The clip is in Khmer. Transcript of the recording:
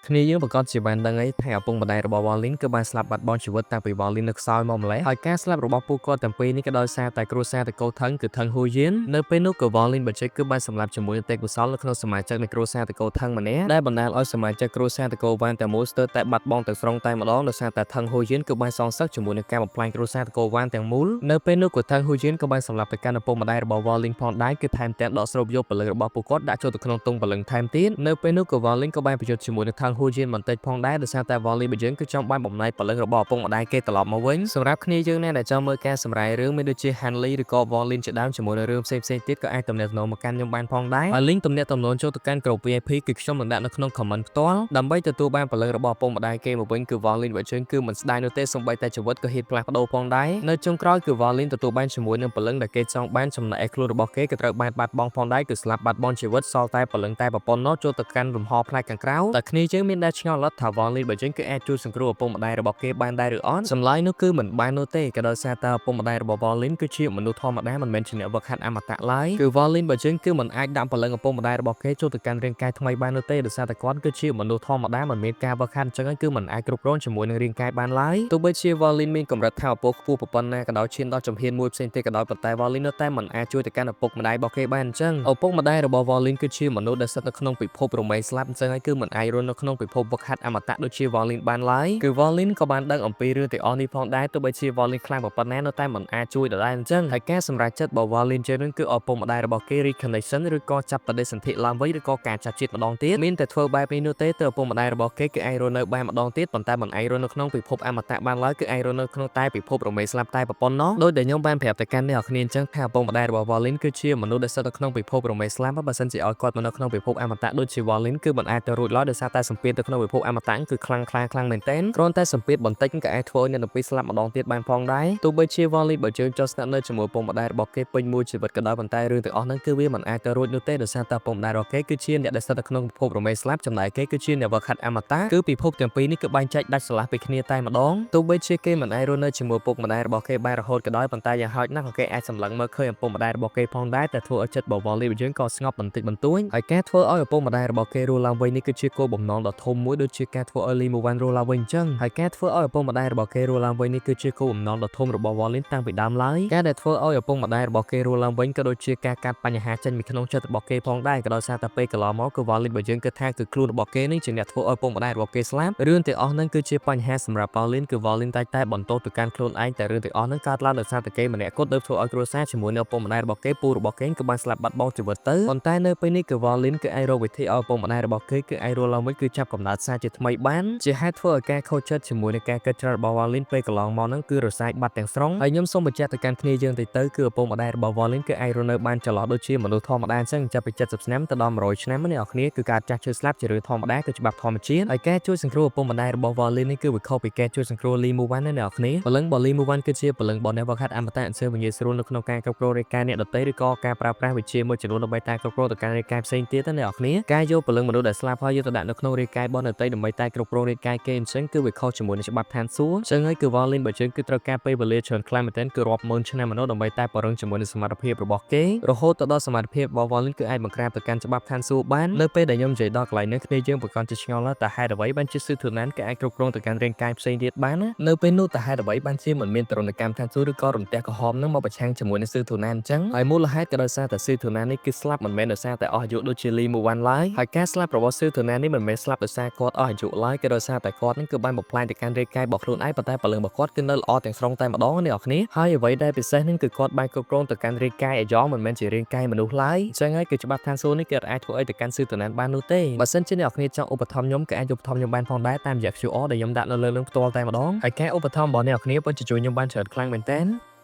គ្នាយើងប្រកាសជាបានដឹងអីថាឪពុកម្ដាយរបស់ Wallin គឺបានស្លាប់បាត់បង់ជីវិតតាំងពី Wallin នៅខ្សោយមកម្លេះហើយការស្លាប់របស់ពួកគាត់ទាំងពីរនេះក៏ដោយសារតែគ្រួសារត្រកូលថឹងគឺថឹងហ៊ូយៀននៅពេលនោះក៏ Wallin បច្ចេកគឺបានសម្លាប់ជាមួយនឹងទេពកោសលនៅក្នុងសមាជិកនៃគ្រួសារត្រកូលថឹងម្នាក់ដែលបណ្ដាលឲ្យសមាជិកគ្រួសារត្រកូលវ៉ានទាំងមូលស្ទើរតែបាត់បង់ទាំងស្រុងតែម្ដងដោយសារតែថឹងហ៊ូយៀនគឺបានសងសឹកជាមួយនឹងការបំផ្លាញគ្រួសារត្រកូលវ៉ានទាំងមូលនៅពេលនោះក៏ថឹងហ៊ូយៀនក៏បានសម្លាប់ទៅកាន់ឪពុកម្ដាយរបស់ Wallin ផងដែរគឺថែមទាំងដកស្រូបយកព្រលឹងរបស់ពួកគាត់ដាក់ចូលទៅក្នុងទង់ព្រលឹងថែមទៀតនៅពេលនោះក៏ Wallin ក៏បានប្រយុទ្ធជាមួយនឹងថឹងហ៊ូយៀនបន្តិចផងដែរដោយសារតែ Wallin បើយើងគឺចង់បានបំណែកព្រលឹងរបស់ឪពុកម្ដាយគេត្រឡប់មកវិញសម្រាប់គ្នាយើងណាដែលចង់មើលការសម្រាយរឿងមានដូចជា Hanley ឬក៏ Wallin ជាដើមជាមួយនឹងរឿងផ្សេងៗទៀតក៏អាចទំនាក់ទំនងមកកាន់ខ្ញុំបានផងដែរហើយ link ទំនាក់ទំនងចូលទៅកាន់ក្រុម VIP គឺខ្ញុំនឹងដាក់នៅក្នុង comment ផ្ទាល់ដើម្បីទទួលបានព្រលឹងរបស់ឪពុកម្ដាយគេមកវិញគឺ Wallin បើយើងគឺមិនស្ដាយនោះទេសូម្បីតែជីវិតក៏ហ៊ានផ្លាស់ប្ដូរផងដែរនៅចុងក្រោយគឺ Wallin ទទួលបានជាមួយនឹងព្រលឹងដែលគេចង់បានចំណែកឯខ្លួនរបស់គេក៏ត្រូវបានបាត់បង់ផងដែរគឺស្លាប់បាត់បង់ជីវិតសល់តែព្រលឹងតែប្រពន្ធនោះចូលទៅកាន់លំហផ្នែកខាងក្រៅតែគ្នាយើងមានដែរឆ្ងល់អត់ថា Wallin បើយើងគឺអាចជួយសង្គ្រោះឪពុកម្ដាយរបស់គេបានដែរឬអត់សម្លាយនោះគឺមិនបាននោះទេក៏ដោយសារតែឪពុកម្ដាយរបស់ Wallin គឺជាមនុស្សធម្មតាមិនមែនជាអ្នកវឹកហាត់អមតៈឡើយគឺ Wallin បើយើងគឺមិនអាចដាក់ព្រលឹងឪពុកម្ដាយរបស់គេចូលទៅកាន់រាងកាយថ្មីបាននោះទេដោយសារតែគាត់គឺជាមនុស្សធម្មតាមិនមានការវឹកហាត់អញ្ចឹងគឺមិនអាចគ្រប់គ្រងជាមួយនឹងរាងកាយបានឡើយទោះបីជា Wallin មានកម្រិតថាមពលខ្ពស់ប៉ុណ្ណាក៏ដោយឈានដល់ជំហានមួយផ្សេងទៀតក៏ដោយប៉ុន្តែ Wallin នៅតែមិនអាចជួយទៅកាន់ឪពុកម្ដាយរបស់គេបានអញ្ចឹងឪពុកម្ដាយរបស់ Wallin គឺជាមនុស្សដែលស្ថិតនៅក្នុងពិភពរមែងស្លាប់អញ្ចឹងហើយគឺមិនអាចរស់នៅក្នុងពិភពវឹកហាត់អមតៈដូចជា Wallin បានឡើយគឺ Wallin ក៏បានដឹងអំពីរឿងទាំងអស់នេះផងដែរទោះបីជា Wallin ខ្លាំងប៉ុណ្ណានៅតែមិនអាចជួយដដែលអញ្ចឹងហើយការសម្រេចចិត្តរបស់ Wallin ជានឹងគឺឪពុកម្ដាយរបស់គេ reconnection ឬក៏ចាប់បដិសន្ធិឡើងវិញឬក៏ការចាប់ជាតិម្ដងទៀតមានតែធ្វើបែបនេះនោះទេទើបឪពុកម្ដាយរបស់គេគឺអាចរស់នៅបានម្ដងទៀតប៉ុន្តែមិនអាចរស់នៅក្នុងពិភពអមតៈបានឡើយគឺអាចរស់នៅក្នុងតែពិភពរមែងស្លាប់តែប៉ុណ្ណោះដោយដែលខ្ញុំបានប្រាប់ទៅកាន់អ្នកនរគ្នាអញ្ចឹងថាឪពុកម្ដាយរបស់ Wallin គឺជាមនុស្សដែលស្ថិតនៅក្នុងពិភពរមែងស្លាប់បើសិនជាឲ្យគាត់មកនៅក្នុងពិភពអមតៈដូចជា Wallin គឺមិនអាចទៅរួចឡើយដោយសារតែសម្ពាធទៅក្នុងពិភពអមតៈគឺខ្លាំងខ្លាខ្លាំងមែនទែនគ្រាន់តែសម្ពាធបន្តិចក៏អាចធ្វើឲ្យអ្នកទាំងពីរស្លាប់ម្ដងទៀតបានផងដែរទោះបីជា Wallin បើជើងចុះស្នាក់នៅជាមួយឪពុកម្ដាយរបស់គេពេញមួយជីវិតក៏ដោយប៉ុន្តែរឿងទាំងអស់ហ្នឹងគឺវាមិនអាចទៅរួចនោះទេដោយសារតែឪពុកម្ដាយរបស់គេគឺជាអ្នកដែលស្ថិតនៅក្នុងពិភពរមែងស្លាប់ចំណែកគេគឺជាអ្នកវឹកហាត់អមតៈគឺពិភពទាំងពីរនេះគឺបែងចែកដាច់ស្រឡះពីគ្នាតែម្ដងទោះបីជាគេមិនអាចរស់នៅជាមួយឪពុកម្ដាយរបស់គេបានរហូតក៏ដោយប៉ុន្តែយ៉ាងហោចណាស់ក៏គេអាចសម្លឹងមើលឃើញឪពុកម្ដាយរបស់គេផងដែរតែធ្វើឲ្យចិត្តរបស់ Wallin យើងក៏ស្ងប់បន្តិចបន្តួចហើយការធ្វើឲ្យឪពុកម្ដាយរបស់គេរស់ឡើងវិញនេះគឺជាគោលបំណងដ៏ធំមួយដូចជាការធ្វើឲ្យ Lee Movan រស់ឡើងវិញអញ្ចឹងហើយការធ្វើឲ្យឪពុកម្ដាយរបស់គេរស់ឡើងវិញនេះគឺជាគោលបំណងដ៏ធំរបស់ Wallin តាំងពីដើមឡើយការដែលធ្វើឲ្យឪពុកម្ដាយរបស់គេរស់ឡើងវិញក៏ដូចជាការកាត់បញ្ហាចេញពីក្នុងចិត្តរបស់គេផងដែរក៏ដោយសារតែពេលកន្លងមកគឺ Wallin បើយើងគិតថាគឺខ្លួនរបស់គេនេះជាអ្នកធ្វើឲ្យឪពុកម្ដាយរបស់គេស្លាប់រឿងទាំងអស់ហ្នឹងគឺជាបញ្ហាសម្រាប់ Wallin គឺ Wallin តែតែបន្ទោសទៅកាន់ខ្លួនឯងតែរឿងទាំងអស់ហ្នឹងកើតឡើងដោយសារតែគេម្នាក់គត់ដែលធ្វើឲ្យគ្រួសារជាមួយនឹងឪពុកម្ដាយរបស់គេពូរបស់គេគឺបានស្លាប់បាត់បង់ជីវិតទៅប៉ុន្តែនៅពេលនេះគឺ Wallin គឺអាចរកវិធីឲ្យឪពុកម្ដាយរបស់គេគឺអាចរស់ឡើងវិញគឺចាប់កំណើតសារជាថ្មីបានជាហេតុធ្វើឲ្យការខូចចិត្តជាមួយនឹងការគិតច្រើនរបស់ Wallin ពេលកន្លងមកហ្នឹងគឺរសាយបាត់ទាំងស្រុងហើយខ្ញុំសូមបញ្ជាក់ទៅកាន់គ្នាយើងតិចទៅគឺឪពុកម្ដាយរបស់ Wallin គឺអាចរស់នៅបានចន្លោះដូចជាមនុស្សធម្មតាអញ្ចឹងចាប់ពី70ឆ្នាំទៅដល់100ឆ្នាំនេះអ្នកគ្នាគឺការចាស់ឈឺស្លាប់ជារឿងធម្មតាគឺច្បាប់ធម្មជាតិហើយការជួយសង្គ្រោះឪពុកម្ដាយរបស់ Wallin នេះគឺវាខុសពីការជួយសង្គ្រោះ Lee Muwan ណាអ្នកគ្នាព្រលឹងរបស់ Lee Muwan គឺជាព្រលឹងរបស់អ្នកវឹកហាត់អមតៈអញ្ចឹងវាងាយស្រួលនៅក្នុងការគ្រប់គ្រងរាយការណ៍អ្នកដទៃឬក៏ការប្រើប្រាស់វិជាមួយចំនួនដើម្បីតែគ្រប់គ្រងទៅកាន់រាយការណ៍ផ្សេងទៀតណាអ្នកគ្នាការយកព្រលឹងមនុស្សដែលស្លាប់ហើយយកទៅដាក់នៅក្នុងរាយការណ៍របស់អ្នកដទៃដើម្បីតែគ្រប់គ្រងរាយការណ៍គេអញ្ចឹងគឺវាខុសជាមួយនឹងច្បាប់ឋានសួគ៌អញ្ចឹងហើយគឺ Wallin បើជើងគឺត្រូវការពេលវេលាច្រើនខ្លាំងមែនទែនគឺរាប់ម៉ឺនឆ្នាំមនុស្សដើម្បីតែពង្រឹងជាមួយនឹងសមត្ថភាពរបស់គេរហូតទៅដល់សមត្ថភាពរបស់ Wallin គឺអាចបង្ក្រាបទៅកាន់ច្បាប់ឋានសួគ៌បាននៅពេលដែលខ្ញុំនិយាយដល់កន្លែងនេះគ្នាយើងប្រកាសជាឆ្ងល់ថាហេតុអ្វីបានជាស៊ឺធូណានគេអាចគ្រប់គ្រងទៅកាន់រាងកាយផ្សេងទៀតបានណានៅពេលនោះតើហេតុអ្វីបានជាមិនមានទរណកម្មឋានសួគ៌ឬក៏រន្ទះក្រហមនឹងមកប្រឆាំងជាមួយនឹងស៊ឺធូណានអញ្ចឹងហើយមូលហេតុក៏ដោយសារតែស៊ឺធូណាននេះគឺស្លាប់មិនមែនដោយសារតែអស់អាយុដូចជាលីមូវ៉ាន់ឡើយហើយការស្លាប់របស់ស៊ឺធូណាននេះមិនមែនស្លាប់ដោយសារគាត់អស់អាយុឡើយគឺដោយសារតែគាត់នឹងគឺបានបំផ្លាញទៅកាន់រាងកាយរបស់ខ្លួនឯងប៉ុន្តែព្រលឹងរបស់គាត់គឺនៅល្អទាំងស្រុងតែម្ដងអ្នកនរគ្នាហើយអ្វីដែលពិសេសនឹងគឺគាត់បានគ្រប់គ្រងទៅកាន់រាងកាយអាយ៉ងមិនមែនជារាងកាយមនុស្សឡើយអញ្ចឹងហើយគឺច្បាប់ឋានសួគ៌នេះគឺអាចធ្វើអីទៅកាន់ស៊ឺធូណានបាននោះទេបើសិនជាអ្នកនរគ្នាចង់ឧបត្ថម្ភខ្ញុំក៏អាចឧបត្ថម្ភខ្ញុំបានផងដែរតាមរយៈ QR ដែលខ្ញុំដាក់នៅលើនឹងផ្ទាល់តែម្ដងហើយការឧបត្ថម្ភរបស់អ្នកនរគ្នាពិតជាជួយខ្ញុំបានច្រើនខ្លាំងមែនទែន។